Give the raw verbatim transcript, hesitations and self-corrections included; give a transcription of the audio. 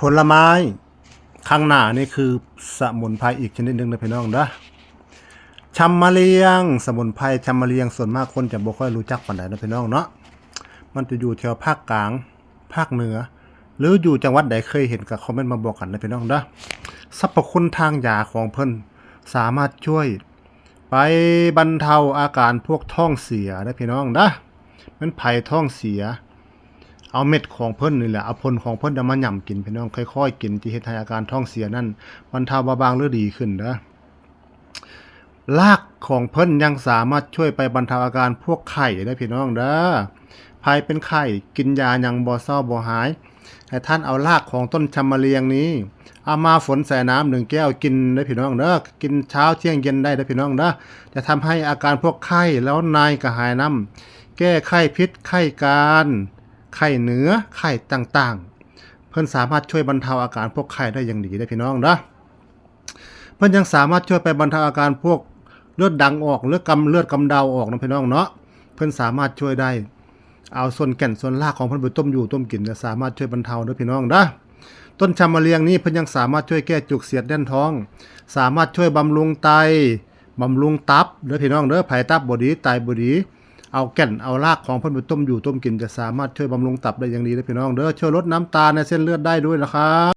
ผลไม้ข้างหน้านี่คือสมุนไพรอีกชนิดหนึ่งนะพี่น้องเด้อ ชำมะเลียง สมุนไพรชำมะเลียง ส่วนมากคนจะบ่ค่อยรู้จักปานใดนะพี่น้องเนาะ มันจะอยู่แถวภาคกลาง ภาคเหนือ หรืออยู่จังหวัดใดเคยเห็นก็คอมเมนต์มาบอกกันนะพี่น้องเด้อ สรรพคุณทางยาของเพิ่นสามารถช่วยไปบรรเทาอาการพวกท้องเสียนะพี่น้องเด้อ มันไผท้องเสีย เอาเม็ดของเพิ่นนี่แหละ เอาผลของเพิ่นเอามาหย่ำกินพี่น้อง ค่อยๆกิน จะเฮ็ดให้อาการท้องเสียนั้นบรรเทาเบาบางหรือดีขึ้นเด้อ รากของเพิ่นยังสามารถช่วยไปบรรเทาอาการพวกไข้ได้พี่น้องเด้อ ไผเป็นไข้กินยาหยังบ่เซาบ่หาย ให้ท่านเอารากของต้นชำมะเลียงนี้ เอามาฝนใส่น้ำหนึ่งแก้วกินได้พี่น้องเด้อ กินเช้าเที่ยงเย็นได้ได้พี่น้องเด้อ จะทำให้อาการพวกไข้แล้วในกระหายน้ำ แก้ไข้พิษไข้การ ไข้เหนือ ไข้ต่างๆ เพิ่นสามารถช่วยบรรเทาอาการพวกไข้ได้อย่างดีได้พี่น้องเด้อ เพิ่นยังสามารถช่วยไปบรรเทาอาการพวกเลือดดังออก เลือดกำ เลือดกำเดาออกนะพี่น้องเนาะ เพิ่นสามารถช่วยได้ เอาส่วนแก่นส่วนรากของเพิ่นไปต้มอยู่ต้มกิน จะสามารถช่วยบรรเทาเด้อพี่น้องเด้อ ต้นชำมะเลียงนี้เพิ่นยังสามารถช่วยแก้จุกเสียดแน่นท้อง สามารถช่วยบำรุงไต บำรุงตับเด้อพี่น้องเด้อ ไผตับบ่ดี ไตบ่ดี เอาแก่น เอารากของเพิ่นไปต้มอยู่ต้มกิน จะสามารถช่วยบำรุงตับได้อย่างดีเด้อพี่น้องเด้อ ช่วยลดน้ำตาลในเส้นเลือดได้ด้วยนะครับ